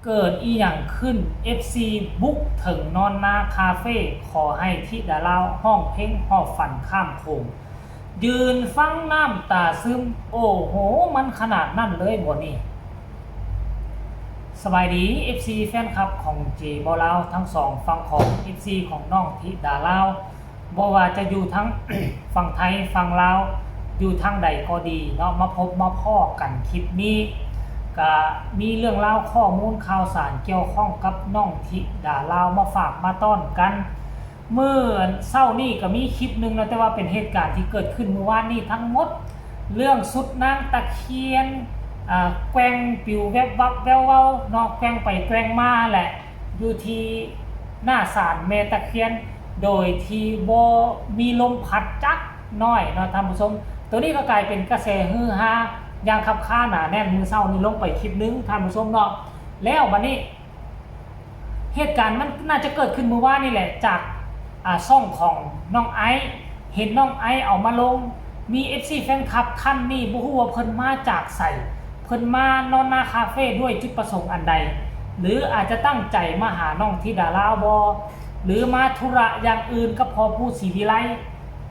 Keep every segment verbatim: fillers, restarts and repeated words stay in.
เกิดอีหยังขึ้น เอฟซี บุกถึงนอนนาคาเฟ่ ขอให้ธิดาลาวฮ้องเพลงฮอดฝันข้ามโขง ยืนฟังน้ำตาซึม โอ้โห มันขนาดนั้นเลยบ่นี่ สบายดี เอฟซี แฟนคลับของเจบ่าวลาวทั้งสองฝั่งของ เอฟซี ของน้องธิดาลาว บ่ว่าจะอยู่ทั้ง ฝั่งไทยฝั่งลาว อยู่ทางใดก็ดีเนาะ มาพบมาพ้อกันคลิปนี้ ก็มีเรื่องราวข้อมูลข่าวสารเกี่ยวข้องกับน้องธิดาลาวมาฝากมาต้อนกัน เมื่อเช้านี้ก็มีคลิปหนึ่งนะ แต่ว่าเป็นเหตุการณ์ที่เกิดขึ้นเมื่อวานนี้ทั้งหมด เรื่องสุดนางตะเคียน อ่า แกว่งปิวแวบวับแววเวาเนาะ แกว่งไปแกว่งมาแหละ อยู่ที่หน้าศาลแม่ตะเคียน โดยที่บ่มีลมพัดจักหน่อยเนาะท่านผู้ชม ตัวนี้ก็กลายเป็นกระแสฮือฮาอย่างคับคาหนาแน่น มื้อเช้านี้ลงไปคลิปหนึ่งท่านผู้ชมเนาะ แล้วบัดนี้ เหตุการณ์มันน่าจะเกิดขึ้นเมื่อวานนี่แหละ จาก อ่า ช่องของน้องไอซ์ เห็นน้องไอซ์เอามาลง มี เอฟซี แฟนคลับท่านนี้ บ่ฮู้ว่าเพิ่นมาจากไส เพิ่นมานอนนาคาเฟ่ด้วยจุดประสงค์อันใด หรืออาจจะตั้งใจมาหาน้องธิดาลาวบ่ หรือมาธุระอย่างอื่นกับพ่อผู้ศรีวิไล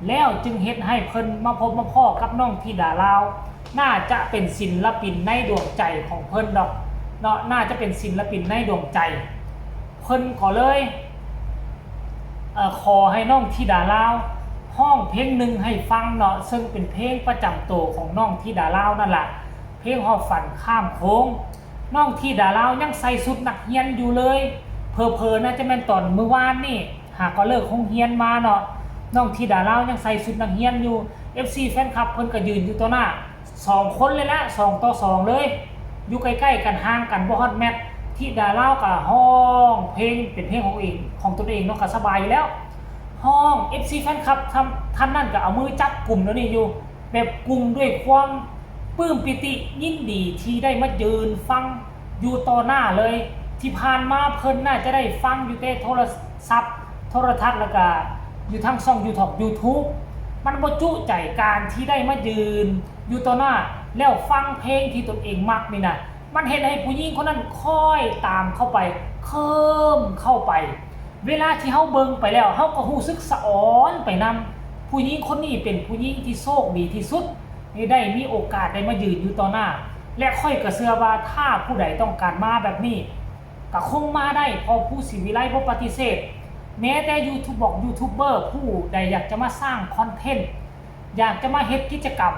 แล้วจึงเฮ็ดให้เพิ่นมาพบมาพ้อกับน้องธิดาลาว น่าจะเป็นศิลปินในดวงใจของเพิ่นดอกเนาะ น่าจะเป็นศิลปินในดวงใจ เพิ่นก็เลย เอ่อ ขอให้น้องธิดาลาวฮ้องเพลงหนึ่งให้ฟังเนาะ ซึ่งเป็นเพลงประจำตัวของน้องธิดาลาวนั่นล่ะ เพลงฮอดฝันข้ามโขง น้องธิดาลาวยังใส่ชุดนักเรียนอยู่เลย เผลอๆ น่าจะแม่นตอนมื้อวานนี่ หากก็เลิกโรงเรียนมาเนาะ น้องธิดาลาวยังใส่ชุดนักเรียนอยู่ เอฟซี แฟนคลับเพิ่นก็ยืนอยู่ต่อหน้า สองคนเลยละ สองต่อสองเลย อยู่ใกล้ๆ กัน ห่างกันบ่ฮอดแมตช์ ธิดาลาวก็ฮ้องเพลงเป็นเพลงของเอง ของตนเองเนาะ ก็สบายอยู่แล้ว ฮ้อง เอฟซี แฟนคลับท่าน ท่านนั้นก็เอามือจับกุมแล้วนี่อยู่ แบบกุมด้วยความปลื้มปิติยินดีที่ได้มายืนฟังอยู่ต่อหน้าเลย ที่ผ่านมาเพิ่นน่าจะได้ฟังอยู่แต่โทรศัพท์ โทรทัศน์ แล้วก็อยู่ทางช่อง YouTube YouTube มันบ่จุใจการที่ได้มายืนอยู่ต่อหน้า แล้วฟังเพลงที่ตนเองมักนี่นะ มันเฮ็ดให้ผู้หญิงคนนั้นคอยตามเข้าไป เคิมเข้าไป เวลาที่เฮาเบิ่งไปแล้ว เฮาก็รู้สึกสะออนไปนำ ผู้หญิงคนนี้เป็นผู้หญิงที่โชคดีที่สุด ที่ได้มีโอกาสได้มายืนอยู่ต่อหน้า และข้อยก็เชื่อว่าถ้าผู้ใดต้องการมาแบบนี้ ก็คงมาได้ เพราะผู้ศรีวิไลบ่ปฏิเสธ แม้แต่ยูทูบบอกยูทูบเบอร์ผู้ใดอยากจะมาสร้างคอนเทนต์ อยากจะมาเฮ็ดกิจกรรม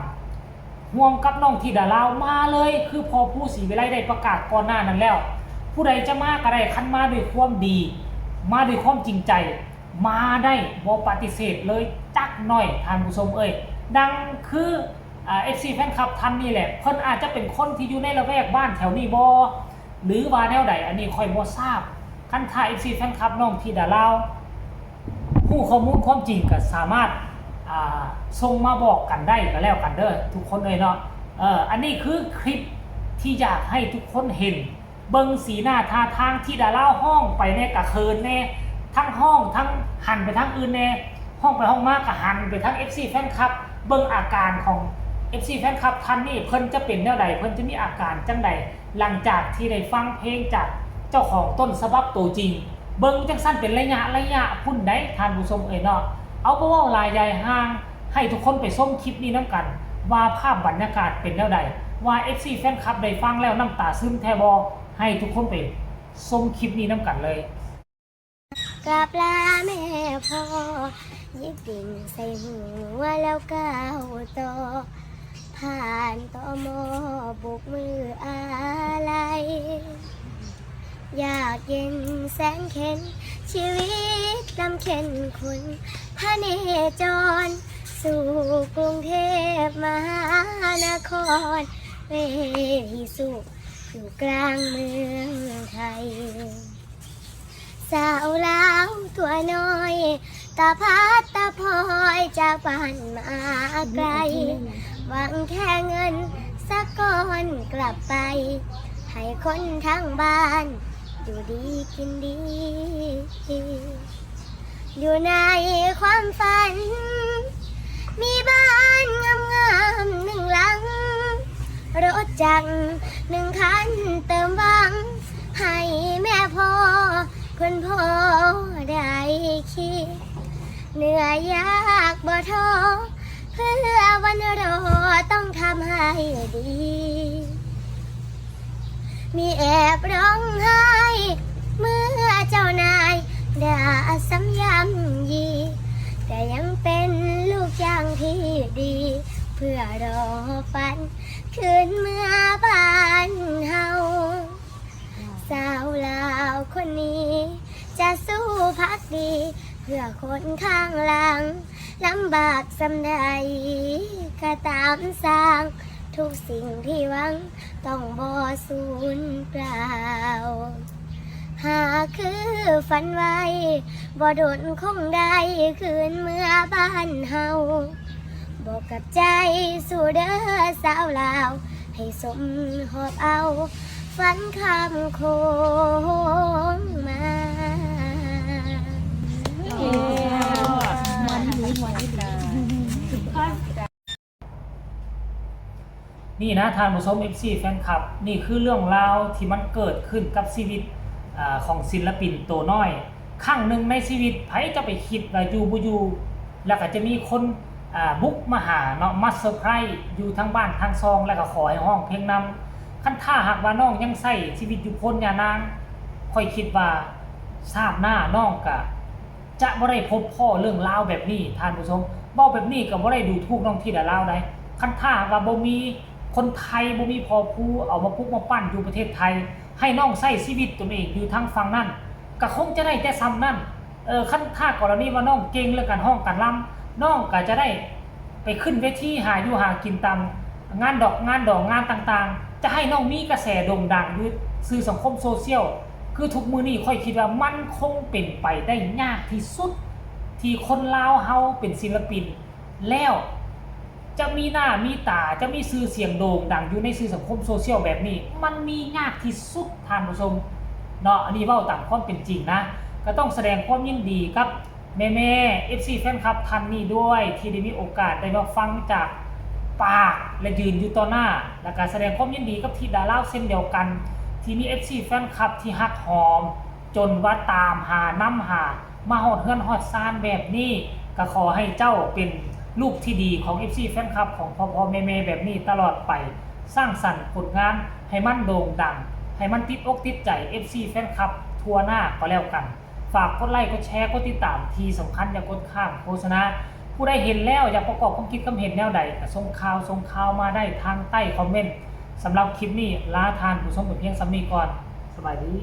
ร่วมกับน้องธิดาลาวมาเลย คือพ่อผู้ศรีวิไลได้ประกาศก่อนหน้านั้นแล้ว ผู้ใดจะมาก็ได้ คันมาด้วยความดี มาด้วยความจริงใจ มาได้ บ่ปฏิเสธเลยจักหน่อย ท่านผู้ชมเอ้ย ดังคือ อ่า เอฟซี แฟนคลับท่านนี้แหละ เพิ่นอาจจะเป็นคนที่อยู่ในละแวกบ้านแถวนี้บ่ หรือว่าแนวใด อันนี้ข้อยบ่ทราบ คันถ้า เอฟซี แฟนคลับน้องธิดาลาว ฮู้ข้อมูลความจริงก็สามารถ อ่า ส่งมาบอกกันได้ก็แล้วกันเด้อทุกคนเอ้ยเนาะ เออ อันนี้คือคลิปที่อยากให้ทุกคนเห็น เบิ่งสีหน้าท่าทางธิดาลาวฮ้องไปแน่กะเคินแน่ ทั้งฮ้องทั้งหันไปทางอื่นแน่ ฮ้องไปฮ้องมาก็หันไปทาง เอฟซี แฟนคลับ เบิ่งอาการของ เอฟซี แฟนคลับท่านนี้ เพิ่นจะเป็นแนวใด เพิ่นจะมีอาการจั่งใด หลังจากที่ได้ฟังเพลงจากเจ้าของต้นฉบับตัวจริง เบิ่งจั่งซั่นเป็นระยะระยะพุ้นใด ท่านผู้ชมเอ้ยเนาะ เอาบ่เว้าหลายใหญ่ห่าง ให้ทุกคนไปชมคลิปนี้นำกัน ว่าภาพบรรยากาศเป็นแนวใด ว่า เอฟซี แฟนคลับได้ฟังแล้วน้ำตาซึมแท้บ่ ให้ทุกคนไปชมคลิปนี้นำกันเลย กราบลาแม่พ่อ หยิบดินใส่หัวแล้วก้าวต่อ ผ่านตม.โบกมืออาลัย อยากเย็นแสนเข็ญ ชีวิตลำเข็ญคนพเนจร สู่กรุงเทพมหานคร เวหิสุ อยู่กลางเมืองไทย สาวลาวตัวน้อย ตะพัดตะพอยจากบ้านมาไกล หวังแค่เงินสักก้อนกลับไป ให้คนทั้งบ้านอยู่ดีกินดี อยู่ในความฝัน มีบ้านงามๆหนึ่งหลัง รถจักรหนึ่งคันเติมหวัง ให้แม่พ่อคุณพ่อได้คิด เหนื่อยยากบ่ท้อ เพื่อวันรอต้องทำให้ดี มีแอบร้องไห้ เมื่อเจ้านายด่าซ้ำย้ำยี แต่ยังเป็นลูกจ้างที่ดี เพื่อรอฝันคืนเมื่อบ้านเฮา สาวลาวคนนี้ จะสู้พักดี เพื่อคนข้างหลัง ลำบากส่ำใดก็ตามสร้าง ทุกสิ่งที่หวัง ต้องบ่สูญเปล่า หากคือฝันไว้ บ่โดนคงได้คืนเมื่อบ้านเฮา บอกกับใจสู้เด้อสาวลาว ให้สมหอบเอา ฝันข้ามโขงมา มันดีมันดี นี่นะท่านผู้ชม เอฟซี แฟนคลับ นี่คือเรื่องราวที่มันเกิดขึ้นกับชีวิตอาของศิลปินตัวน้อย ครั้งหนึ่งในชีวิต ไผจะไปคิดว่าอยู่บ่อยู่ แล้วก็จะมีคนอ่าบุกมาหาเนาะ มาเซอร์ไพรส์อยู่ทั้งบ้านทั้งซอง แล้วก็ขอให้ฮ้องเพลงนำ คันถ้าหากว่าน้องยังใช้ชีวิตอยู่โพนยานาง ข้อยคิดว่าชาติหน้าน้องก็ จะบ่ได้พบพ้อเรื่องราวแบบนี้ท่านผู้ชม เว้าแบบนี้ก็บ่ได้ดูถูกน้องธิดาลาวใด คันถ้าหากว่าบ่มีคนไทย บ่มีพ่อผู้เอามาปลุกมาปั้นอยู่ประเทศไทย ให้น้องใช้ชีวิตตนเองอยู่ทางฝั่งนั้น ก็คงจะได้แต่ส่ำนั้น เออ คันถ้ากรณีว่าน้องเก่งเรื่องการฮ้องการรำ น้องก็จะได้ไปขึ้นเวทีหาอยู่หากินตามงานดอกงานดองงานต่างๆ จะให้น้องมีกระแสโด่งดังอยู่สื่อสังคมโซเชียล คือทุกมื้อนี้ข้อยคิดว่ามันคงเป็นไปได้ยากที่สุด ที่คนลาวเฮาเป็นศิลปิน แล้วจะมีหน้ามีตา จะมีชื่อเสียงโด่งดังอยู่ในสื่อสังคมโซเชียลแบบนี้ มันมียากที่สุดท่านผู้ชมเนาะ อันนี้เว้าตามความเป็นจริงนะ ก็ต้องแสดงความยินดีกับแม่ๆ เอฟซี แฟนคลับท่านนี้ด้วย ที่ได้มีโอกาสได้มาฟังจากปากและยืนอยู่ต่อหน้า แล้วก็แสดงความยินดีกับธิดาลาวเช่นเดียวกัน ที่มี เอฟซี แฟนคลับที่ฮักหอม จนว่าตามหานำหา มาฮอดเฮือนฮอดซานแบบนี้ ก็ขอให้เจ้าเป็นลูกที่ดีของ เอฟซี แฟนคลับของพ่อพ่อแม่แม่แบบนี้ตลอดไป สร้างสรรค์ผลงานให้มันโด่งดัง ให้มันติดอกติดใจ เอฟซี แฟนคลับทั่วหน้าก็แล้วกัน ฝากกดไลค์กดแชร์กดติดตาม ที่สำคัญอย่ากดข้ามโฆษณา ผู้ใดเห็นแล้วอยากประกอบความคิดความเห็นแนวใดก็ส่งข่าวส่งข่าวมาได้ทางใต้คอมเมนต์ สำหรับคลิปนี้ลาท่านผู้ชมไปเพียงส่ำนี้ก่อน สบายดี